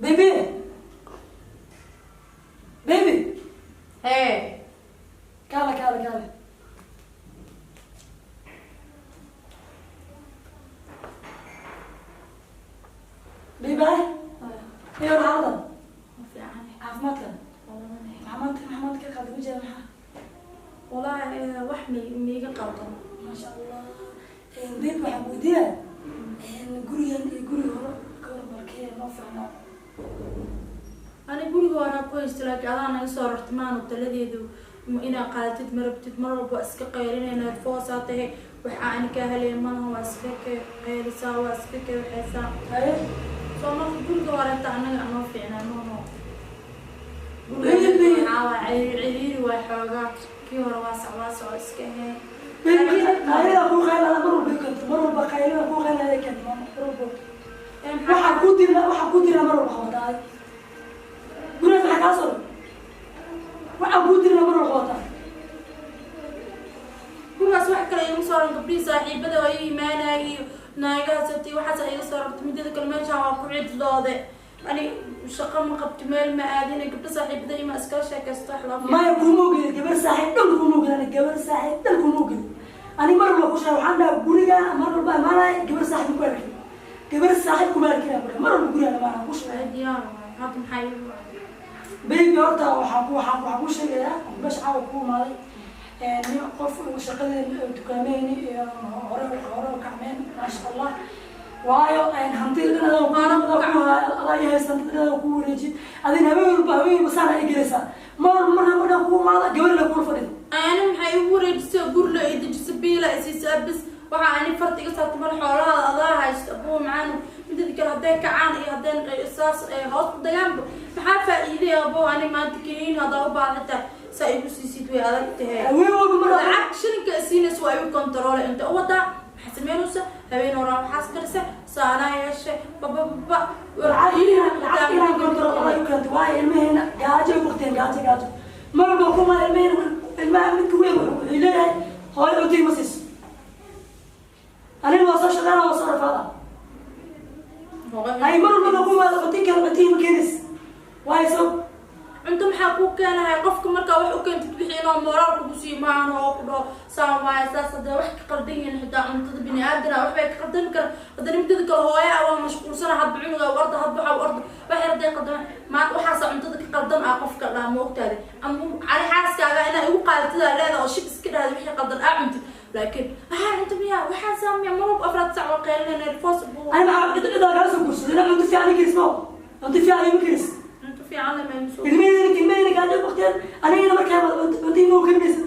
Baby, baby. Hee. Kaale, kaale, kaale. Baby, iyo xaalada caafimaadka, maxaa maanta ka qaldan? Ma jira maxaa? Walaahi wax miiga qaldan. Maasha Allah. Baby, waxaan weydiinaya gurigan iyo guriga hore ka hor balkee noo fiicnaa? Ani guriga horaa ku haysta, laakiin adaa naga soo rartay, maanu taladeedu inaa qaadatid ma rabtid. Mar walba waa iska qaylinayna, foosaa tahay, waxa aan kaa helay malaha, waa iska qaylisaa, waa iska waxaysaa. Haye. Soo marka guriga horeeta anaga anoo fiicnaa, no. Baby. Waxaa waa ciriiri, ciriiri waa xoogaa. Kii hore waasac waasac oo iska ahayn. Baby, qaylida kuu qaylada mar walba keento, mar walba qaylida kuu qaylada keento, mar walba. Waxaa ku dirna mar walba qabataa gurigaas. Maxaa kaa soo waxaa ku dirna mar walba qabataa? Gurigaas wax kale iigu soo ran, gabdhihii saaxiibada waa ii imaanayay iyo naagaha sabtay, waxaas iga soo rartay. Midada kale meeshaan waa ku cidloode, ani shaqo ma qabto, meel ma aadina, gabdho saaxiibada ima iskala sheekaysto, wax loo fiican. Maya, kuma ogeli gabar saaxiib dhan, kuma ogeli. Ani gabar saaxiib dhan kuma ogeli. Ani mar walba ku sheegay, waxaan dhahaa guriga mar walba imaanaya gabar saaxiib ku arkin, gabar saaxiib kuma arkin. Mar walba guriga imaanaya ku sheegay. Diyaar waay, hadda maxaa iigu wacday? Baby, horta waxaan ku sheegayaa meesha caawa ku imaaday nin qof shaqadeen dukaameyni iyo hore hore u kacmeen, maasha Allah. Waayo hantida dhan adaa ku adaa i haysta, hantida dhan adaa ku wareeji. Adina habeen walba saana ay gelaysaa. Mar walba markaan ku imaada gabar la kula fadhido. Ani maxay igu wareejisay? Gurla i dejisa, biila isiisa, abis waxaa ani farta iga saartay mal. Xoolaha adaa haysta, abuu macaan. Midada kale hadday kacaan iyo hadday saas hoos u dagaanba, maxaa faa'iiday, abuu? Ani maanta keniin haddaa u baahantahay saa igu siisid way adag tahay. Habeen walba mar Lacag shilinka siinaysa waa igu kontaroole. Inta u wadaa, maxaa sameynaysa? Habeen horaa waxaas karisa, saanaa yeeshe, babababa. Lacag inaan control adaa u keentay. Waayo ilmaheena gaajo ay waqteen, gaajo, gaajo. Mar walba kuma ilmaheena, ilmaha midka weyn wuxuu leeyahay hooyo cunto ima siiso. Aniga waa soo shaqeynaa, waa soo rafaada. Ay mar walba kuma cunto kale, cunto ima keenaysa. Waayo soo Cunto maxaa kuu keenahay? Qofka markaa wax u keentid wixii inoo moraal kugu sii maahan oo ku dhaho saan waaye, saas hadee wax ka qaldan yihiin. Xitaa cuntada bini aadana waxbay ka qaldami kara. Haddana midada kale hooya waa mashquulsana, hadba cunuga orda, hadba waxa orda, wax yar hadday qaldamaan maanta waxaasa cuntada ka qaldan ah qofka dhaa, ma ogtaade? Ama cali xaaskaaga inaa igu qaadatidaa leeda oo shib iska dhahda wixii qaldan aa cuntid, laakiin waxaa cunto miya, waxaa saamiya mar walba 4 sac waa qeylinayna rifos buu. Ani maxaa cid cidaa kaa soo guursaday? Inaa cunto fiican i karis ma cunto fiican ima karis. Cunto fiican lama soo. Ilmaheena gaajo waqtiyan. Anigana markaa cunto ima karinaysa.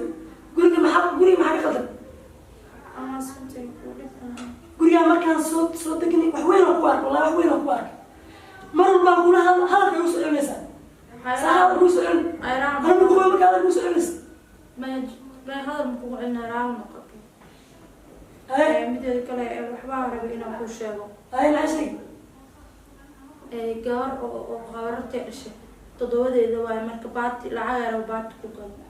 Guriga maxaa ka qaldan? Ama suntay ku dhib. Gurigaa markaan soo degnay wax weyn oo ku ark, wallahi wax weyn oo ku ark. Mar walbaa kula hadal, hadalka igu soo celinaysaa, saa hadal kugu soo celin. Anigu kuwa markaa hadal kugu soo celinaysa. May, hadal ma kugu celinaa, raali noqoto. Haye. Mideeda kale waxbaa rabay inaan kuu sheego. Haye, maxaa sheegi? Gabar oo habarartay dhashay toddobadeeda waaye, marka baati lacag yaro baati ku gado.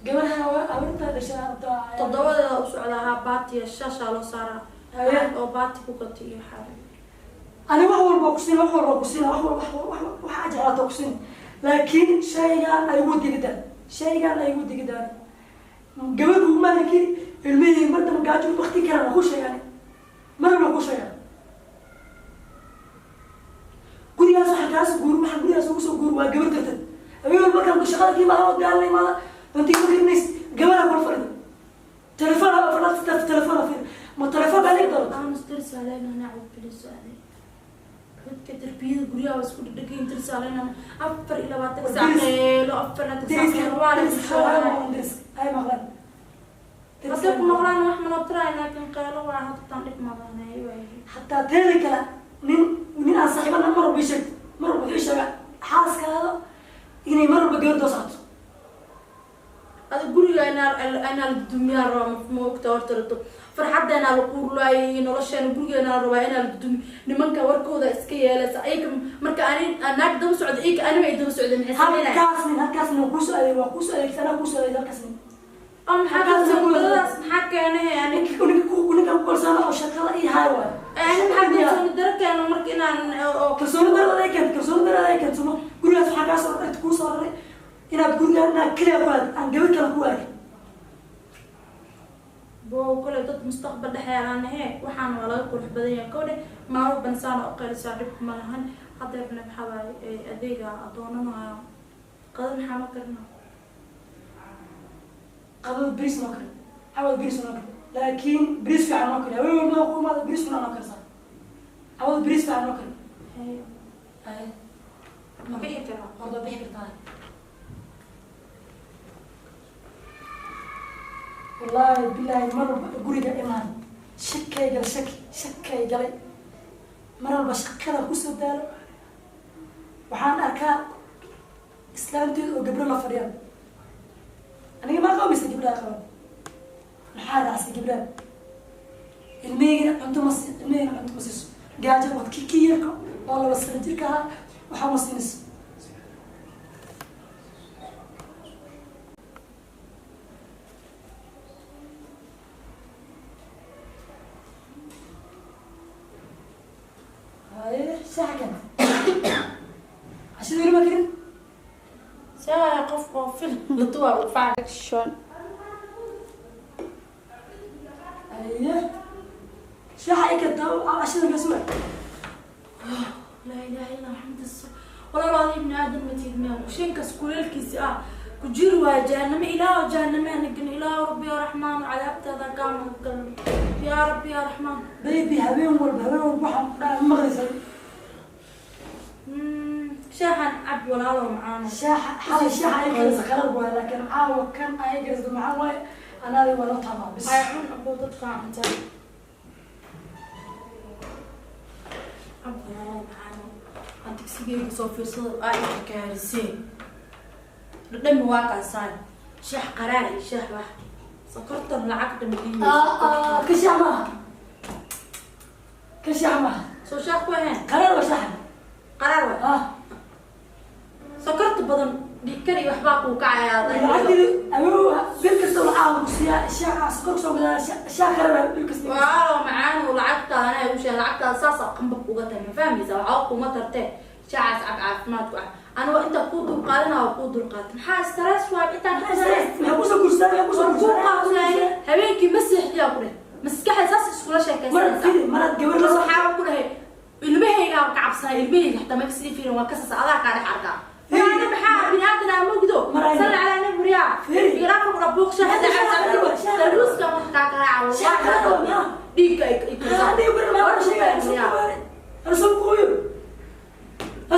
Gabadha arintaa dhashay? Toddobadeeda u socdaa haa, baatiya shaashaa loo saaraa. Haye. Lacag oo baati ku gato iyo waxaa. Ani wax walba kusiin, wax walba kusiin, wax walba wax jeclaato kusiin, laakiin shaygaan ay ugu digidaan, shaygaan ay ugu digidaan gabadh kuguma arkin. Ilmihii mar damba gaajo wakti karaan ku sheegaan, mar walba ku sheegaan. Gurigaas waxa kaas guur, waxa gurigaas ugu soo guur waa gabar darteed. Habeen walba markaan shaqada kii imaado, daalna imaada, cuntii ma karinays, gabadha kula fadhido, telefoon afar telefoon afir ma telefoon baa laga daro. Aamus, darsaaleyna nacud bilisaaday dadka darbiyada guryaha waa isku dhadhagan. Darsaaleyna 24 saac qeelo, 24 saac qeelo waa la Diris ay maqlaan. Hadday ku maqlaan wax manoo tiraay, laakiin qeelo waa hadtaan dhib madanay waay. Hataa teeda kale nin aan saaxiibana mar walba ii sheeg, mar walba wuxuu ii sheegaa xaaskaada inay mar walba gabar doo socoto. Ada guriga inaa la dudumiyaa rabaa, ma ogta? Horta rato farxadeenaa la quurlaayay iyo nolosheena, gurigeenaa la rabaa inaa la dudumi. Nimanka warkooda iska yeelaysa ayaka. Marka ani naag daba socda, iyaka aniba ay daba socda, maxay sameynaya? Halkaas nin kuusoo adeeg, waa kuusoo adeegsa, anaa kuusoo adeeg halkaas nin. Oo maxaa kalsoonidadaas maxaa keenay ani? Ninka ku kalsoona oo shaqada ii haay waay. Ani maxaa kalsooni daro keena marka? Inaan oo Kalsooni darada ay keento, kalsooni darada ay keento suma. Gurigaas waxaa kaa soo raray, kuu soo raray inaad gurigaan inaad keliya ku aad aan gabar kale ku arkin. Bow, kale dad mustaqbal dhexeelaan ahe, waxaan waa laga qurux badan yahay. Kowdhe, maalmo bansaana u qaylisaa, dhib ma lahan. Hadeerna maxaa waaye, adeega adoonanayo qada maxaa ma karna? Qadada bariis noo kari, cawad bariis noo kari, laakiin bariis fiican noo kari. Haween walba ku imaada bariis xunaa noo karsaa. Cawad bariis fiican noo kari. Haye. Haye. Ma bixi karaa? Horta bixi kartaa. Wallaahi bilaahi, mar walba guriga imaan shakay galay, shaki shakay galay. Mar walba shaqada kusoo daalo, waxaan arkaa islaamteeda oo gabdho la fadhiyaan. Aniga maa qaba mise gabdhaha qaban? Maxaa raacsay gabdhaha? Ilmahygana cunto ma si, ilmahygana cunto ma siiso. Gaajo wad ki yarka oo 2 sano jirka ahaa waxaa ma siinayso. Haye, shaaxa keenta. Cashada weli ma karin. Saa qof oo film la duwaa u fac. Action. Haye, shaaxa ay keenta, cashada ka suga. Laa ilaaha illa maxamed walaalaadi ibni aadam matid meel kushinkaas kuleelkiisi ah ku jiri waaya. Jahaname ilaah, jahaname anagan ilaah, rabbi ya raxmaan, cadaabtaada kaa magan yaa rabbi ya raxmaan. Baby, habeen walba, habeen walba waxaan ku dhaha ma maqlaysa? Shaaxan cab, walaalo macaano. Shaaxa xalay shaaxa ay karisa qalad waaye, laakiin caawa kan ay karisa maxaa waaye? Anaadi waa loo taabaa bis. Ay cun abo, dadka cunta cab, walaalo macaano. Aan digsigeyga soo fiirsada aa ika kaariseen dhadhami waa kaasaan shaax qaraar iyo shaax wax sokortan lacag dhan. Ka shaax maaha, ka shaax maaha. Soo shaax ku ahayn? Qaraar waa shaaxan. Qaraar wa. Ah. Sokorta badan dhiigkar iyo waxbaa kuu kacayaa. Lacagteedu awoow bil kasta lacag ku siiyaa, shaaxa sokor soo gadaa, shaax qaraar waa bil kasta. Walaalo macaan, lacagtaada anaa igu sheeg, lacagtaada saasaa qambab uga tahay, ma fahmaysa? Waxaa kuma tartee shaacaas cab, caafimaadku ah. Anigo intaa kuu dulqaadana waa kuu dulqaata. Maxaa stress waay intaan ka stress? Maxaa kusoo guursadaa? Maxaa kusoo War kuu guursadaa? qaabsanaaye habeenkii ma seexdiyaa ku dheh, maskaxda saas iskula Marad sheekaysanaysaa. fili marad gabar la soo Waxaa ku dhahay ilmahaygaa ka cabsanay, ilmahayga xataa ma kasii fiirin, waa kasas adaa kaa dhex arkaa. Walaalo, maxaa biniaadan aa mugdo? Mar- Salli calaa nabi riyaa. Fiiri. Igaraafka kudha buuqsha hadda. Shaaxa- Daruuska markaa Shaaxa garaaca qaraar waa maxaa? dhiigga ay Maxaa dhiig badan? Maxaa sheegaya? Ana soo kuuyo.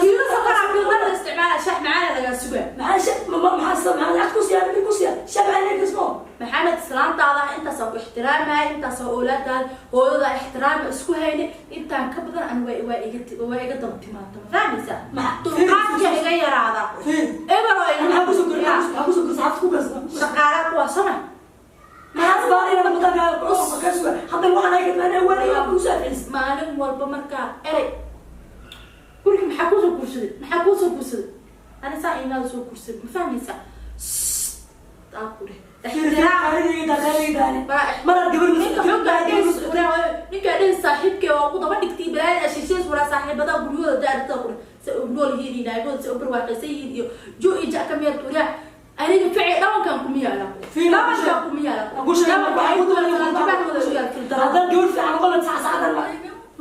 Kiilo sokoraa kiilada isticmaala, shax macaana lagaa sugaa. Maxaa sha ma maxaa maxaa lacag ku siyaa, bil ku siyaa shax maxaa leeyahay? Maxamed, islaantaada intaasoo ku ixtiraamaya, intaasoo oolaadaada hooyada ixtiraama isku hayna, intaan ka badan an waa iga waa iga daba timaata, ma fahmaysaa? Dulqaadka iga yaraada. Fiiri. Eber oo Maxaa kusoo kordhay? Maxaa kusoo kordhay? Saxaafad ku gasta. Shaqaala kuwa sama. Maxaa baari inaan mudanka ka suga? Hadda waxaan ay kadmaan wali waa ku saafiis. Maalin walba markaa erey guriga maxaa kuusoo guursaday, maxaa kuusoo guursaday, ani saa imaada soo guursaday, ma fahmaysaa? Aa ku dheh ixtiraam. Maraad gabar Ninka xoggaa dhees ninkaa dhees saaxiibkee waa ku daba dhigtay balaayada ashishees. Waraa saaxiibada guryahooda daartada ku se u nool yihiin iyo naagooda se u barwaaqaysan yihiin iyo jo iyo ja ka meel turiya. Aniga ficil dhabankan kuma yaala, dhabankan kuma yaala, dhabanka u yaal filtara. Haddaan gabar fiican noqon lahayd, sax saxdan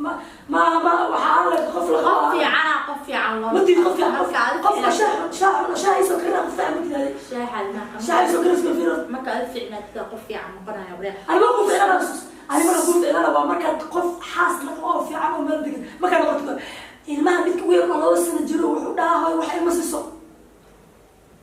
ma ma ma waxaa la qof la Qof fiicana, qof fiican loo Ma tiid qof fiican. Marka Qof adi qofka fiicnaa- shaah shaah shaah isoo karina, qof fiican ma tidaade. Shaaxa ma Shaah isoo karina isoo fiirin. Marka adi fiicnaatida qof fiican noqonaya waraa. Aniga ku fiicnana, aniga marka ku fiicnana waa markaad qof xaas la qabo oo fiican oo meel degan markaa noqoto. Ilmaha midka ugu yar oo 2 sano jiro wuxuu dhahaa hooy wax ima siiso.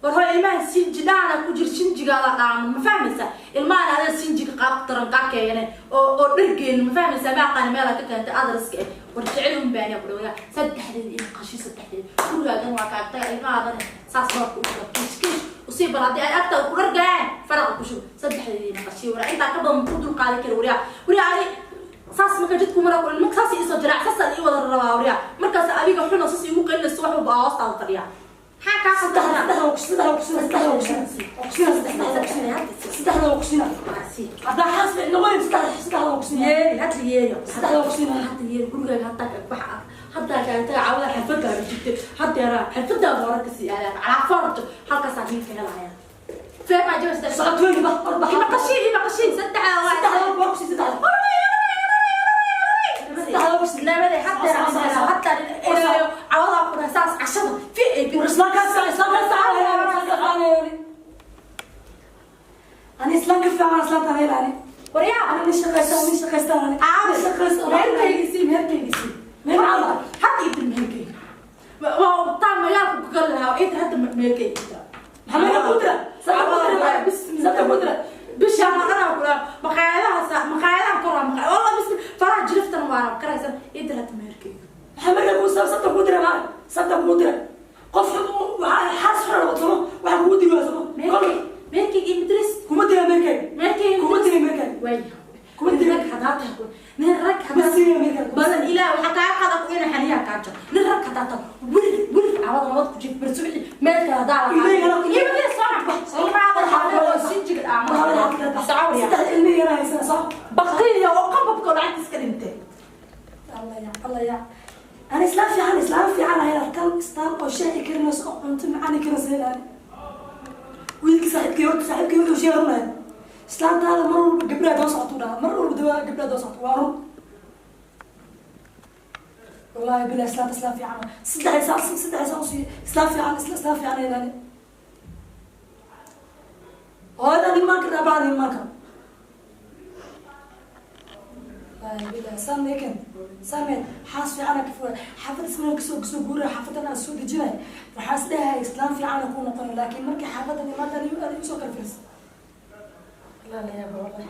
War hooy, ilmaha sinji dhaana ku jir, sinjigaada dhaamo, ma fahmaysaa? Ilmahan ada sinjiga qaab daran kaa keenay oo dhargeena, ma fahmaysaa? Ma aqaani meela ka keentay adreska eh. War jecel un baaniya ku dhawaya saddexdeed in qashi saddexdeed gurigaagan waa kaagtay ilmahaadana saas roobka u shub, kish kish usii bal haddii ay agtaada ku dhargayaan faraqa ku shub saddexdeed in qashi. Waraa intaa ka badan ku dul qaadi kara. Waryaa, waryaa, ani saas marka jidku mara ku marka saas iisoo jiraac, saas ii wada rabaa. Waryaa, markaas adiga xuna saas iigu qaylinayso, wax walba aa hoostaada fadhiya, maxaa kaa Saddexda qaldan? Saddexda waa ku saddexda waa ku saddexda waa ku waa ku saddexda waa ku saddexda waa ku sina. Haddaa xaas fiican noqonin, saddexda waa ku sina. Yeeli hadda, yeeli. Saddexda waa ku sina. Hadda yeeli gurigaaga hadda waxa hadda. Kaaga cawada xirfadaaga jirtay haddeera xirfadaada hore kasii aadaan calaa farjo halkaasaa ninka helaya feemaa jawasta. Socod ba orba. Ima qashiin, ima qashiin, saddexda waa. Saddexda waa ku sii, saddexda, saddexda waa ku sii. Nabade haddeera hataa ilaayo cawadaa ku saas cashada VIP. Islaamkaas, islaamkaas, islaamkaas, ani islaamka fiican, islaamtaan helaani. Waryaa. Ani nin shaqaysta, nin shaqaysta, ani Aabe. nin shaqaysta. Meherkayga sii, meherkayga sii. Meel macalla. Hadda idir meherkayga waa taa magaalka ku gali lahaa, idir hadda meherkayga idir. Maxaa meelka ku dira? Sabta ku dira, sabta ku dira. Bishaan maqanaa kula maqaayadaha, maqaayadaha koraa maqaay wallah bis faraha jiriftana waana karaysan, idir hadda meherkayga. Maxaa meelka ku sabta ku dira? Maxaa sabta ku dira? Qof waxaa xaas xora wadsamo, waxaa kugu diri waa samo. Meherkayga, meherkayga imidris. Kuma dira meherkayga. Meherkayga. Kuma dira meherkayga. Waay. Kuma nin dira. Rag hadaa tahay, nin rag Ma hadaa siiyo meherkayga. Badan ilaah waxaa kaa qada ku ina xaniyaa kaa jiro. Nin rag hadaa tahay, wir wir cawada nabad ku jif bar subixi meel kale hadaa lahaa. Ilmahayga. Ilmahayga soo sinjiga. Saddex ilmi yara haysana soo. Baktiya oo qambabka oo lacagtiis ka dhintay. Allah ya Allah ya, ani islaam fiican, islaam fiican ahay, tan istaan oo shaahi karinayso oo cunto macaan karinayso helaani. Wiilkii saaxiibkii horta, saaxiibkii wuxuu sheegay runaya, islaantaada mar walba gabdhaha daba socoto dhaha, mar walba daba gabdhaha daba socoto. Waa run, wallahi billahi, islaanta islaam fiican waa. Saddex isaan, saddex isaan usii, islaam fiican, islaam fiican helaani. Hooyada imaan karta, abahada imaan karo. Wallahi billahi sameeken sameen xaas fiicana ka foga xaafad ismana kasoo guuraya, xaafadan aan soo dejinay, waxaa is dhahay islaam fiicana ku noqon, laakiin markii xaafadan imaadaan ani usoo kala fiirsa, la la yaaba wallahi.